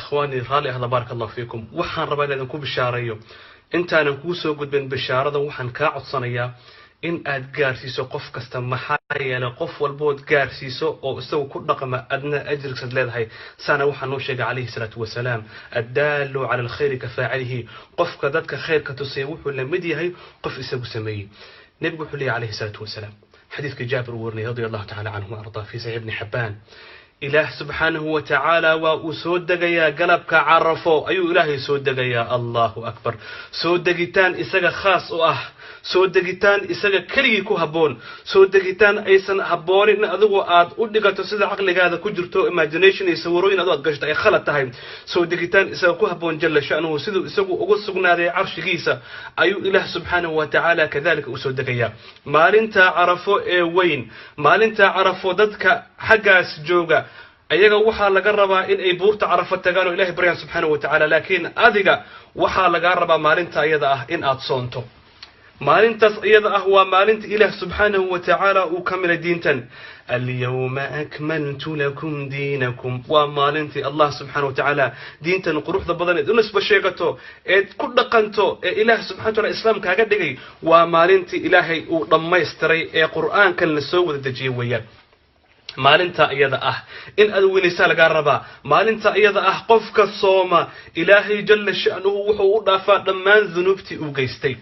Ikhwaani, raalli ahda, baaraka Allahu fiikum. Waxaan rabaa inaan idinku bishaareeyo. Intaanan kuu soo gudbin bishaaradan, waxaan kaa codsanayaa in aad gaarsiiso qof kasta. Maxaa yeelay, qof walbood gaarsiiso oo isagu ku dhaqma, adna ajirkiisaad leedahay. Saana waxaa noo sheegay calayhi salaatu wasalaam: "Addaalu cala alkhayri ka faacilihi." Qofka dadka khayrka tusaya wuxuu la mid yahay qof isagu sameeyey. Nebigu wuxuu leeyahy calayhi salaatu wasalaam, xadiidka Jaabir uu warinay radia Allahu tacala canhu wa ardaa fi Saxiix Ibni Xabbaan: Ilaah subxaanahu wa tacaala waa uu soo degayaa. Galabka Carafo ayuu Ilaahay soo degayaa. Allahu akbar! Soo degitaan isaga khaas u ah, soo degitaan isaga keligii ku habboon, soo degitaan aysan habboonin in adigu aad u dhigato sida caqligaada ku jirto, imagination iyo sawirooyin adu aad gashto ay khalad tahay. Soo degitaan isaga ku habboon jalla sha'nuhu, siduu isagu ugu sugnaaday carshigiisa, ayuu Ilaah subxaanahu wa tacaala kadalika usoo degayaa maalinta Carafo ee weyn. Maalinta Carafo dadka xaggaas jooga, ayaga waxaa laga rabaa in ay buurta Carafo tagaan oo Ilahay baryaan subxaanahu wa tacaala. Laakiin adiga waxaa lagaa rabaa maalinta iyada ah in aad soonto. Maalintaas iyada ah waa maalinta Ilaah subxaanahu wa tacaala uu kamilay diintan. "Alyawma akmaltu lakum diinakum." Waa maalintii Allah subxana wa tacaala diintan quruxda badan eed u nisba sheegato, eed ku dhaqanto, ee Ilaah subxana wa taala Islaam kaaga dhigay, waa maalintii Ilaahay uu dhammaystiray ee Qur'aankan la soo wada dejiyey weeyaan. Maalinta iyada ah in aad weynaysaa lagaa rabaa. Maalinta iyada ah qofka sooma, Ilaahay jalla sha'nuhu wuxuu u dhaafaa dhammaan dunuubtii uu geystay.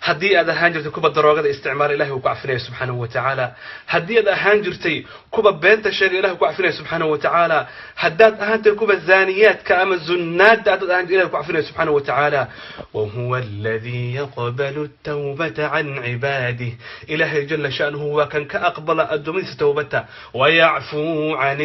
Haddii aad ahaan jirtay kuwa daroogada isticmaala, Ilahay uu ku cafinaya subxaanahu wa tacaala. Haddii aad ahaan jirtay kuwa beenta sheega, Ilahay ku cafinaya subxaanahu wa tacaala. Haddaad ahaantay kuwa zaaniyaadka ama zunnaadda haddaad ahaan jirtay, Ilahay ku cafinaya subxaanahu wa tacaala. Wahuwa aladii yaqbalu tawbata can cibaadih. Ilaahay jalla sha'nuhu waa kan ka aqbala addoommadiisa towbata. Wayacfuu can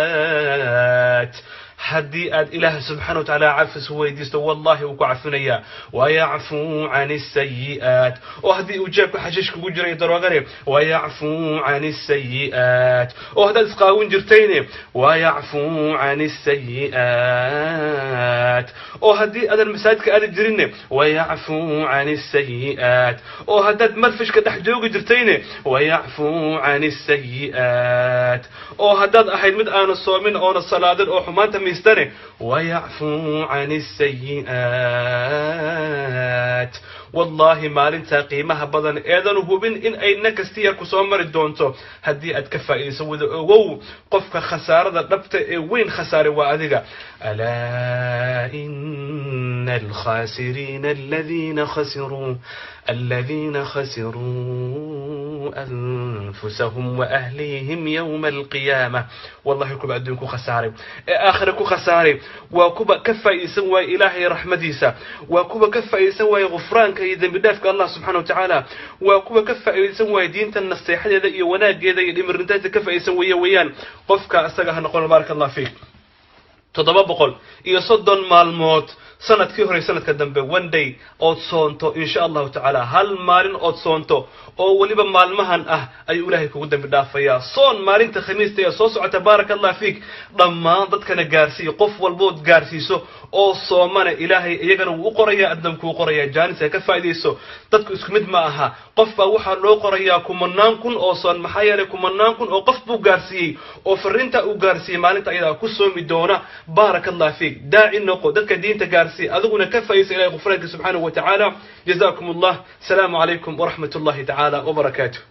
asayi'aat. Haddii aad Ilaah subxana wa tacaala cafis weydiisto, wallahi wuu ku cafinayaa. Wayacfuu can asayi'aat. Oo haddii uu jeebka xashiish kugu jiray, daroogane, wayacfuu can asayi'aat. Oo haddaad isqaawin jirtayne, wayacfuu can asayi'aat. Oo haddii aadan masaajidka aadi jirinne, wayacfuu can asayi'aat. Oo haddaad marfishka dhex joogi jirtayne, wayacfuu can asayi'aat. Oo haddaad ahayd mid aana soomin oona salaadin oo xumaanta miistane, wayacfuu can asayi'aat. Wallaahi, maalintaa qiimaha badan eedan hubin in ay nakasti yar ku soo mari doonto, haddii aad ka faa'iidayso, wada ogow, qofka khasaarada dhabta ee weyn khasaaray waa adiga. Alaa ina alkhasiriina aladiina khasiruu anfusahum waahlihim yowma alqiyaama. Wallahi, kuwa adduun ku khasaaray ee aakhira ku khasaaray waa kuwa ka faa'iidaysan waaya Ilaahay raxmadiisa, waa kuwa ka faa'iidaysan waaya gufraanka iyo dembi dhaafka Allah subxana wa tacaala, waa kuwa ka faa'iidaysan waaya diinta naseexadeeda iyo wanaageeda iyo dhimirintaanta ka faa'iidaysan weeye weeyaan. Qofka isaga ha noqon. Baaraka Allah fiik. 730 maalmood sanadkii hore, sanadka dambe one day ood soonto, insha Allahu tacaala, hal maalin ood soonto oo weliba maalmahan ah, ayuu Ilaahay kugu dambi dhaafayaa. Soon maalinta Khamiista ee soo socota. Baaraka Allah fiik. Dhammaan dadkana gaarsiiyo. Qof walbood gaarsiiso oo soomana, Ilaahay iyagana wuu u qorayaa, adna kuu qorayaa. Jaanis ay ka faa'iidayso. Dadku isku mid ma aha. Qof baa waxaa loo qorayaa kumanaan kun oo soon. Maxaa yeelay, kumanaan kun oo qof buu gaarsiiyey oo fariinta uu gaarsiiyey maalinta ayadaa ku soomi doona. Baaraka Allah fiik. Daaci noqo, dadka diinta gaarsiiy, adiguna ka faa'iidaysa Ilahay qufraanka subxaanahu wa tacaala. Jazaakum Allah. Asalaamu calaykum waraxmat Ullahi tacaala wabarakaatuh.